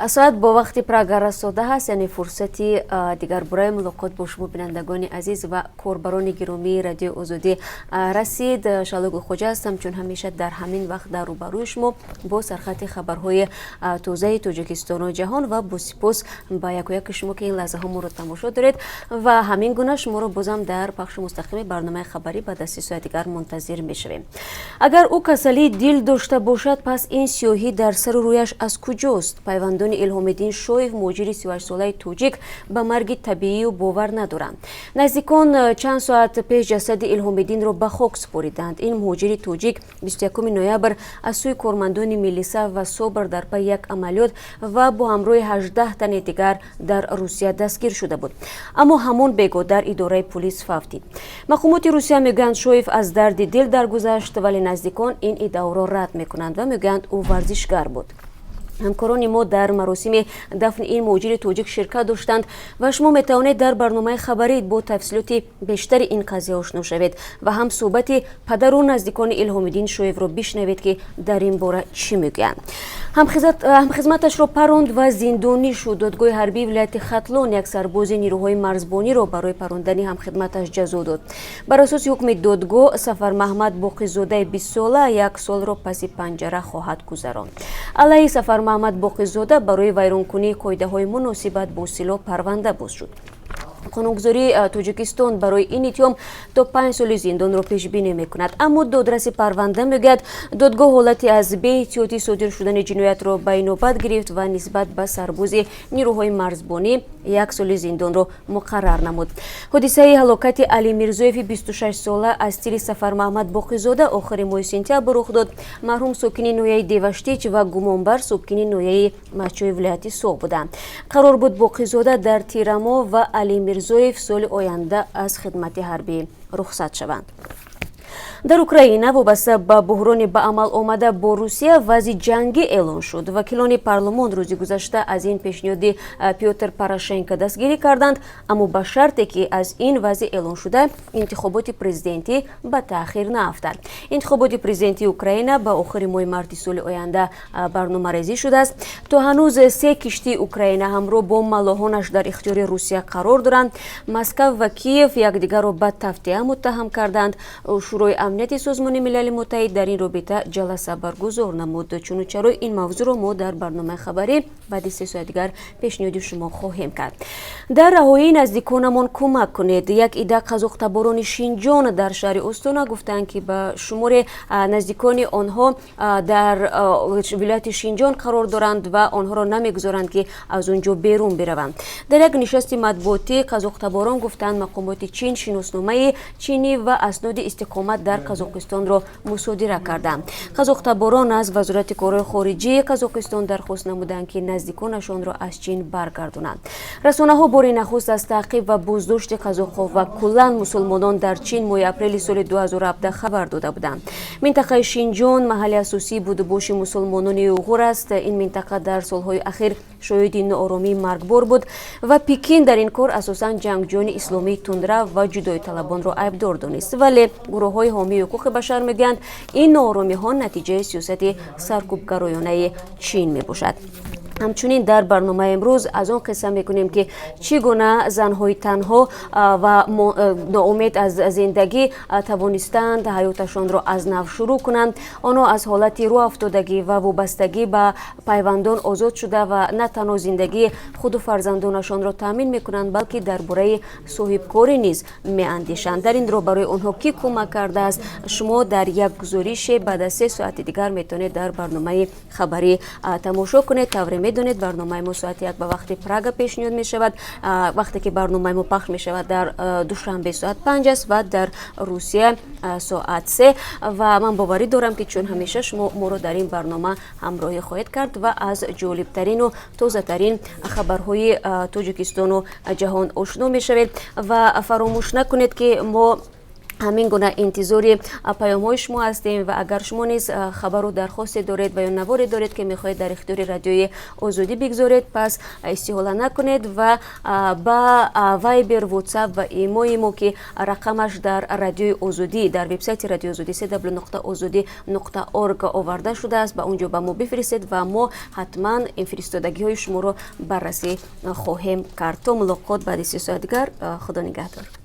Соат бо вақти Прага расода ҳаст, яъне фурсати дигарбораи мулоқот бо шумо, бинандагони азиз ва корбарони гиромии Радиои Озодӣ, расид. Шаҳло Гулхоҷа ҳастам, чун ҳамеша дар ҳамин вақт дар рӯбарӯи шумо бо сархати хабарҳои тозаи Тоҷикистону ҷаҳон. Ва бо сипос ба якояки шумо, ки ин лаҳзаҳо моро тамошо доред, ва ҳамин гуна шуморо бозам дар пахши мустақими барномаи хабарӣ баъд аз 3 соат дигар мунтазир мешавем. Агар ӯ касалии дил дошта бошад, пас ин сиёҳӣ дар сару рӯяш аз куҷост? Пайвандони Илҳомиддин Шоев, муҳоҷири 38-солаи тоҷик, ба марги табиӣ бовар надоранд. Наздикон чанд соат пеш ҷасади Илҳомиддинро ба хок супориданд. Ин муҳоҷири тоҷик 21 ноябр аз сӯи кормандони милиса ва СОБР дар пайи як амалиёт ва бо ҳамроҳи 18 тани дигар дар Русия дастгир шуда буд, аммо ҳамон бего дар идораи пулис фавтид. Мақомоти Русия мегӯянд, Шоев аз дарди дил даргузашт, вале наздикон ин иддаоро рад мекунанд ва мегӯянд, ӯ варзишгар буд. Ҳамкорони мо дар маросими дафни ин муҳоҷири тоҷик ширкат доштанд ва шумо метавонед дар барномаи хабарӣ бо тафсилоти бештари ин қазия ошно шавед ва ҳам суҳбати падару наздикони Илҳомиддин Шоевро бишнавед, ки дар ин бора чӣ мегӯянд. Ҳамхизматашро паронд ва зиндонӣ шуд. Додгоҳи ҳарбии вилояти Хатлон як сарбози нирӯҳои марзбониро барои парондани ҳамхидматаш ҷазо дод. Бар асоси ҳукми додгоҳ, Сафармаҳмад Боқизодаи 20-сола як солро паси панҷара хоҳад гузаронд. Алайҳи Сафармаҳмад Боқизода барои вайронкунии қоидаҳои муносибат бо силоҳ парванда боз шуд. Қонунгузории Тоҷикистон барои ин иттиҳом то 5 соли зиндонро пешбинӣ мекунад, аммо додраси парванда мегӯяд, додгоҳ ҳолати аз беэҳтиётӣ содир шудани ҷиноятро ба инобат гирифт ва нисбат ба сарбози нирӯҳои марзбонӣ як соли зиндонро муқаррар намуд. Ҳодисаи ҳалокати Али Мирзоеви 26-сола аз тири Сафармаҳмад Боқизода охири моҳи сентябр рух дод. Марҳум сокини ноҳияи Деваштич ва гумонбар сокини ноҳияи Мастчои вилояти Суғд буданд. Қарор буд, Боқизода дар тирамоҳ ва Али Мирзоев соли оянда аз хидмати ҳарбӣ рухсат шаванд. Дар Украина вобаста ба буҳрони ба амал омада бо Русия вазъи ҷангӣ эълон шуд. Вакилони парлумон рӯзи гузашта аз ин пешниҳоди Пётр Порошенко дастгирӣ карданд, аммо ба шарте, ки аз ин вазъи эълоншуда интихоботи президентӣ ба таъхир наафтад. Интихоботи президентии Украина ба охири моҳи марти соли оянда барномарезӣ шудааст. То ҳанӯз се киштии Украина ҳамроҳ бо маллоҳонаш дар ихтиёри Русия қарор доранд. Москав ва Киев якдигарро ба тавтиа муттаҳам карданд. Шӯрои Амнияти Созмони Милали Муттаҳид дар ин робита ҷаласа баргузор намуд. Чуну чарои ин мавзӯъро мо дар барномаи хабарӣ баъди 3 соат дигар пешниҳоди шумо хоҳем кард. Дар раҳоии наздиконамон кӯмак кунед. Як ида қазоқтаборони Шинҷон дар шаҳри Остона гуфтанд, ки ба шумори наздикони онҳо дар вилояти Шинҷон қарор доранд ва онҳоро намегузоранд, ки аз он ҷо берун бираванд. Дар як нишасти матбуотӣ қазоқтаборон гуфтанд, мақомоти Чин шиносномаи чинӣ ва асноди истиқомат дар Қазоқистонро мусодира карданд. Қазоқтаборон аз Вазорати корҳои хориҷии Қазоқистон дархост намуданд, ки наздиконашонро аз Чин баргардонанд. Расонаҳо бори нахуст аз таъқиб ва боздошти қазоқҳо ва куллан мусулмонон дар Чин моҳи апрели соли 2017 хабар дода буданд. Минтақаи Шинҷон маҳалли асосии будубоши мусулмонони уйғур аст. Ин минтақа дар солҳои ахир шоҳиди нооромии маргбор буд ва Пекин дар ин кор асосан ҷангҷӯёни исломии тундрав ва ҷудоиталабонро айбдор донист, вале гурӯҳҳои ҳомии ҳуқуқи башар мегӯянд, ин нооромиҳо натиҷаи сиёсати саркӯбгароёнаи Чин мебошад. Ҳамчунин дар барномаи имрӯз аз он қисса мекунем, ки чӣ гуна занҳои танҳо ва ноумед аз зиндагӣ тавонистанд ҳаёташонро аз нав шурӯъ кунанд. Онҳо аз ҳолати рӯафтодагӣ ва вобастагӣ ба пайвандон озод шуда ва на танҳо зиндагии худу фарзандонашонро таъмин мекунанд, балки дар бораи соҳибкорӣ низ меандешанд. Дар ин роҳ барои онҳо кӣ кӯмак кардааст, шумо дар як гузорише баъд аз 3 соати дигар метавонед дар барномаи хабарӣ тамошо кунед. Тавре медонед, барномаи мо соати 1 ба вақти Прага пешниҳод мешавад. Вақте ки барномаи мо пахш мешавад, дар Душанбе соат 5 аст ва дар Русия соат 3. Ва ман боварӣ дорам, ки чун ҳамеша шумо моро дар ин барнома ҳамроҳӣ хоҳед кард ва аз ҷолибтарину тозатарин хабарҳои Тоҷикистону ҷаҳон ошно мешавед. Ва фаромӯш накунед, ки мо Ҳамин гуна интизори паёмҳои шумо ҳастем ва агар шумо низ хабару дархосте доред ва ё наворе доред, ки мехоҳед дар ихтиёри Радиои Озодӣ бигзоред, пас истиҳола накунед ва ба Вайбер, Ватсап ва Имои мо, ки рақамаш дар Радиои Озодӣ, дар вебсайти Радиои Озодӣ cw.ozodi.org оварда шудааст, ба он ҷо ба мо бифиристед ва мо ҳатман ин фиристодагиҳои шуморо баррасӣ хоҳем кард. То мулоқот баъди 3 соат дигар, Худо нигаҳдор.